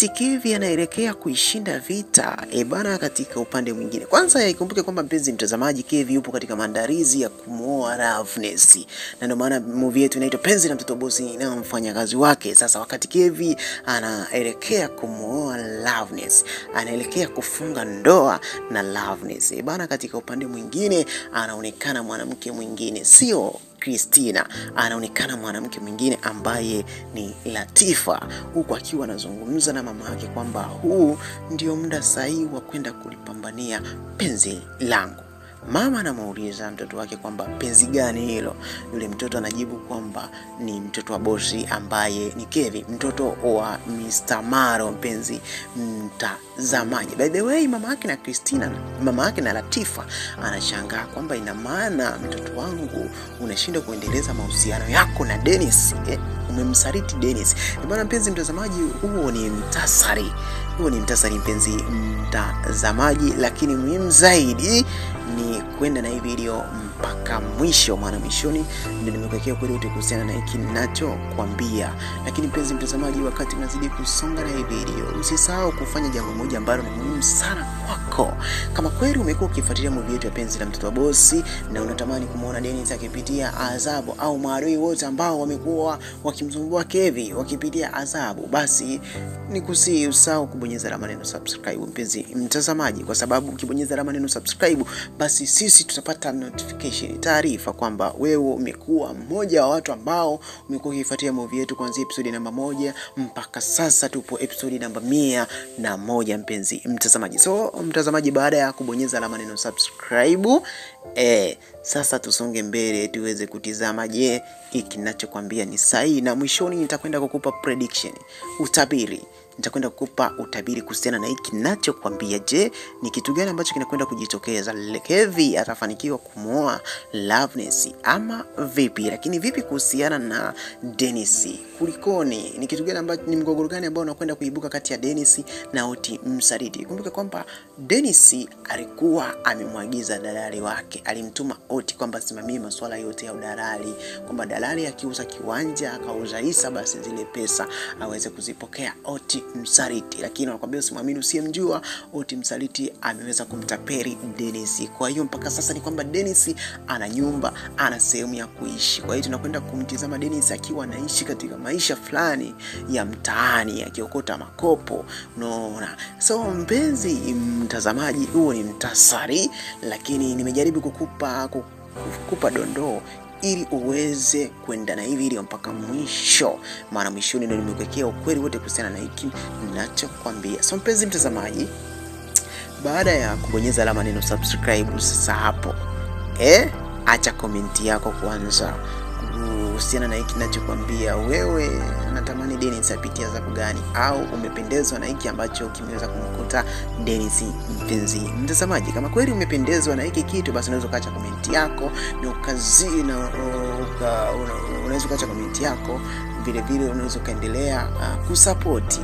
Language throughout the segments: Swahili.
Wakati Kevi anaelekea kuishinda vita, bana, katika upande mwingine, kwanza ikumbuke kwamba mpenzi mtazamaji, Kevi yupo katika maandalizi ya kumuoa Loveness, na ndio maana movie yetu inaitwa Penzi la Mtoto Bosi na mfanyakazi wake. Sasa wakati Kevi anaelekea kumuoa Loveness, anaelekea kufunga ndoa na Loveness, bana, katika upande mwingine anaonekana mwanamke mwingine, sio Christina, anaonekana mwanamke mwingine ambaye ni Latifa, huku akiwa anazungumza na mama yake kwamba huu ndio muda sahihi wa kwenda kulipambania penzi langu. Mama anamuuliza mtoto wake kwamba penzi gani hilo? Yule mtoto anajibu kwamba ni mtoto wa bosi ambaye ni Kevi, mtoto wa Mr. Maro. Mpenzi mtazamaji, by the way, mama yake na Christina, mama yake na Latifa anashangaa kwamba ina maana mtoto wangu unashindwa kuendeleza mahusiano yako na Dennis, umemsaliti Dennis. Bwana mpenzi mtazamaji, huo ni mtasari, huo ni mtasari mpenzi mtazamaji, lakini muhimu zaidi ni kwenda na hii video mpaka mwisho, maana mwishoni ndio nimekuwekea kweli yote kuhusiana na hiki ninachokuambia. Lakini mpenzi mtazamaji, wakati unazidi kusonga na hii video, usisahau kufanya jambo moja ambalo ni muhimu sana kwako. Kama kweli umekuwa ukifuatilia movie yetu ya Penzi la Mtoto wa Bosi na unatamani kumuona Dennis akipitia adhabu au maadui wote ambao wamekuwa wakimsumbua Kevi wakipitia adhabu, basi nikusihi usahau kubonyeza alama neno subscribe, mpenzi mtazamaji, kwa sababu ukibonyeza alama neno subscribe, basi sisi tutapata notification, taarifa kwamba wewe umekuwa mmoja wa watu ambao umekuwa ukifuatilia movie yetu kuanzia episode namba 1 mpaka sasa tupo episode namba 101, mpenzi mtazamaji. So mtazamaji, baada ya kubonyeza alama neno subscribe, sasa tusonge mbele tuweze kutizama, je, hiki ninachokuambia ni sahihi? Na mwishoni nitakwenda kukupa prediction, utabiri. Nitakwenda kukupa utabiri kuhusiana na hiki ninachokuambia. Je, ni kitu gani ambacho kinakwenda kujitokeza? Kevi atafanikiwa kumuoa Loveness ama vipi? Lakini vipi kuhusiana na Dennis? Kulikoni? Ni kitu gani ambacho, ni mgogoro gani ambao unakwenda kuibuka kati ya Dennis na Oti Msaliti? Kumbuka kwamba Dennis alikuwa amemwagiza dalali wake, alimtuma Oti kwamba asimamie masuala yote ya udalali, kwamba dalali akiuza kiwanja akauza hisa, basi zile pesa aweze kuzipokea Oti Msaliti. Lakini wanakuambia usimwamini usiyemjua. Oti Msaliti ameweza kumtaperi Dennis. Kwa hiyo mpaka sasa ni kwamba Dennis ana nyumba, ana sehemu ya kuishi. Kwa hiyo tunakwenda kumtizama Dennis akiwa anaishi katika maisha fulani ya mtaani, akiokota makopo, unaona. So mpenzi mtazamaji, huo ni mtasari, lakini nimejaribu kukupa dondoo ili uweze kwenda na hii video mpaka mwisho, maana mwishoni ndio nimekuwekea ukweli wote kuhusiana na hiki ninachokuambia. So mpenzi mtazamaji, baada ya kubonyeza alama neno subscribe, sasa hapo acha komenti yako kwanza kuhusiana na hiki ninachokuambia. Wewe unatamani Dennis apitie adhabu gani, au umependezwa na hiki ambacho kimeweza kumkuta Dennis? Mpenzi mtazamaji, kama kweli umependezwa na hiki kitu, basi unaweza ukaacha komenti yako na unaweza ukaacha komenti yako. Vile vile unaweza ukaendelea kusupport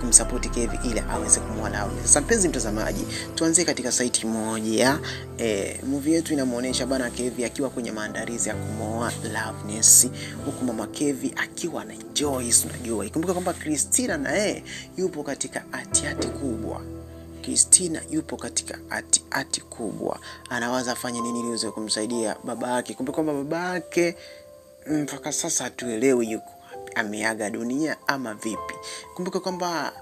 kumsupport Kevi ili aweze kumuoa Loveness. Sasa mpenzi mtazamaji, tuanzie katika site moja. Movie yetu inamuonesha bana Kevi akiwa kwenye maandalizi ya kumuoa Loveness, huku mama Kevi akiwa ana enjoy. Unajua, ikumbuka kwamba Christina naye yupo katika hatihati kubwa. Christina yupo katika hatihati kubwa, anawaza afanye nini ili aweze kumsaidia baba yake. Kumbuka kwamba baba yake mpaka sasa hatuelewi yuko ameaga dunia ama vipi. Kumbuka kwamba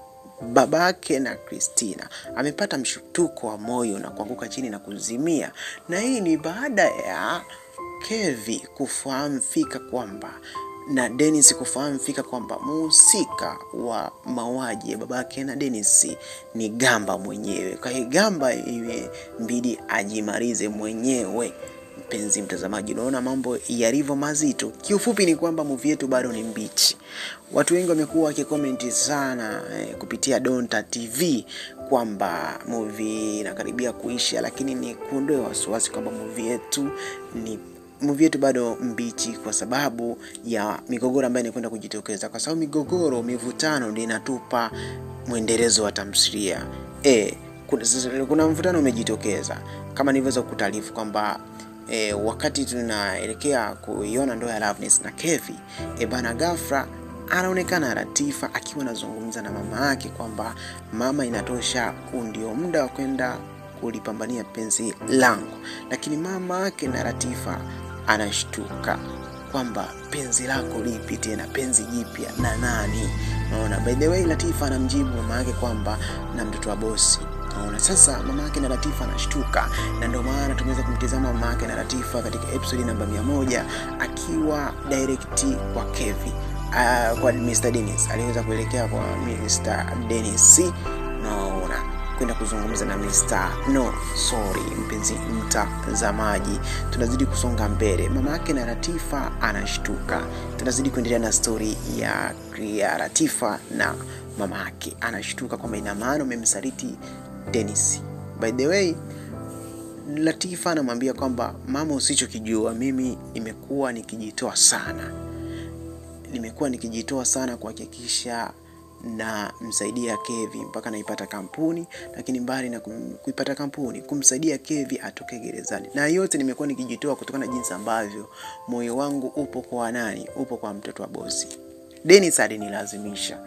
babake na Christina amepata mshutuko wa moyo na kuanguka chini na kuzimia, na hii ni baada ya Kevi kufahamu fika kwamba na Dennis kufahamu fika kwamba mhusika wa mauaji ya babake na Dennis ni Gamba mwenyewe. Kwa hiyo Gamba imebidi ajimalize mwenyewe. Mpenzi mtazamaji, unaona mambo yalivyo mazito. Kiufupi ni kwamba movie yetu bado ni mbichi. Watu wengi wamekuwa wakikomenti sana kupitia Donta TV kwamba movie inakaribia kuisha, lakini ni kuondoe wasiwasi kwamba movie yetu bado mbichi kwa sababu ya migogoro ambayo inakwenda kujitokeza, kwa sababu migogoro, mivutano ndio inatupa mwendelezo wa tamthilia. Kuna mvutano umejitokeza kama nilivyoweza kutaarifu kwamba wakati tunaelekea kuiona ndoa ya Loveness na Kevi, bana ghafla Anaonekana Latifa akiwa anazungumza na mama yake kwamba mama, inatosha, huu ndio muda wa kwenda kulipambania penzi langu. Lakini mama yake na Latifa anashtuka kwamba penzi lako lipi tena, penzi jipya na nani? Unaona, by the way Latifa anamjibu mama yake kwamba na mtoto wa bosi. Unaona, sasa mama yake na Latifa anashtuka, na ndio maana tumeweza kumtizama mama yake na Latifa katika episode namba 100 akiwa direct kwa Kevi, kwa Mr. Dennis. Aliweza kuelekea kwa Mr. Dennis, naona kwenda kuzungumza na Mr. No, sorry mpenzi mtazamaji, tunazidi kusonga mbele. Mama yake na Latifa anashtuka. Tunazidi kuendelea na story ya Latifa na mama yake. Anashtuka kwamba ina maana umemsaliti Dennis. By the way, Latifa anamwambia kwamba mama, usichokijua mimi nimekuwa nikijitoa sana. Nimekuwa nikijitoa sana kuhakikisha na msaidia Kevi mpaka naipata kampuni, lakini mbali na kuipata kampuni, kumsaidia Kevi atoke gerezani. Na yote nimekuwa nikijitoa kutokana na jinsi ambavyo moyo wangu upo kwa nani? Upo kwa mtoto wa bosi. Dennis alinilazimisha.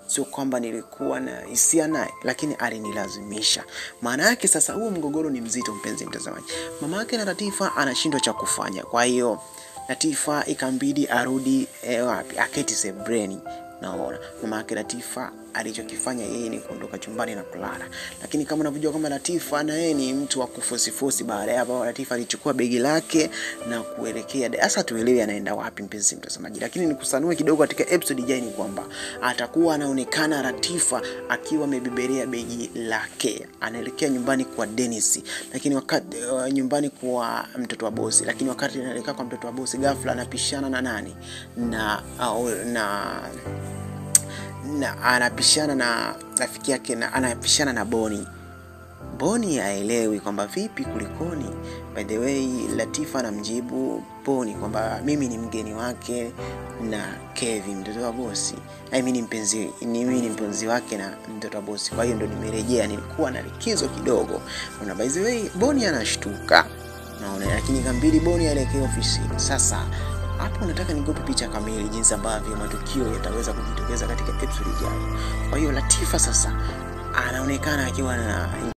Sio kwamba nilikuwa na hisia naye, lakini alinilazimisha. Maana yake sasa huo mgogoro ni mzito, mpenzi mtazamaji. Mama yake na Latifa anashindwa cha kufanya. Kwa hiyo Latifa ikambidi arudi wapi? Aketi sebreni. Naona mama yake Latifa alichokifanya yeye ni kuondoka chumbani na kulala. Lakini kama unavyojua kama Latifa na yeye ni mtu wa kufosifosi, baada ya hapo Latifa alichukua begi lake na kuelekea. Sasa tuelewe anaenda wapi, mpenzi mtazamaji. Lakini nikusanue kidogo katika episode ijayo ni kwamba atakuwa anaonekana Latifa akiwa amebebelea begi lake, anaelekea nyumbani kwa Dennis, lakini wakati nyumbani kwa mtoto wa bosi. Lakini wakati anaelekea kwa mtoto wa bosi, ghafla anapishana na nani? Na anapishana na rafiki yake, na anapishana na Boni. Boni haelewi kwamba vipi, kulikoni. By the way, Latifa anamjibu Boni kwamba mimi ni mgeni wake na Kevi mtoto wa bosi. I mean mimi ni mpenzi wake na mtoto wa bosi. Kwa hiyo ndo nimerejea, nilikuwa na likizo kidogo. Una by the way Boni anashtuka. Naona, lakini kambili Boni aelekea ofisini. Sasa hapo nataka nikupe picha kamili jinsi ambavyo matukio yataweza kujitokeza katika episode ijayo. Kwa hiyo Latifa sasa anaonekana akiwa na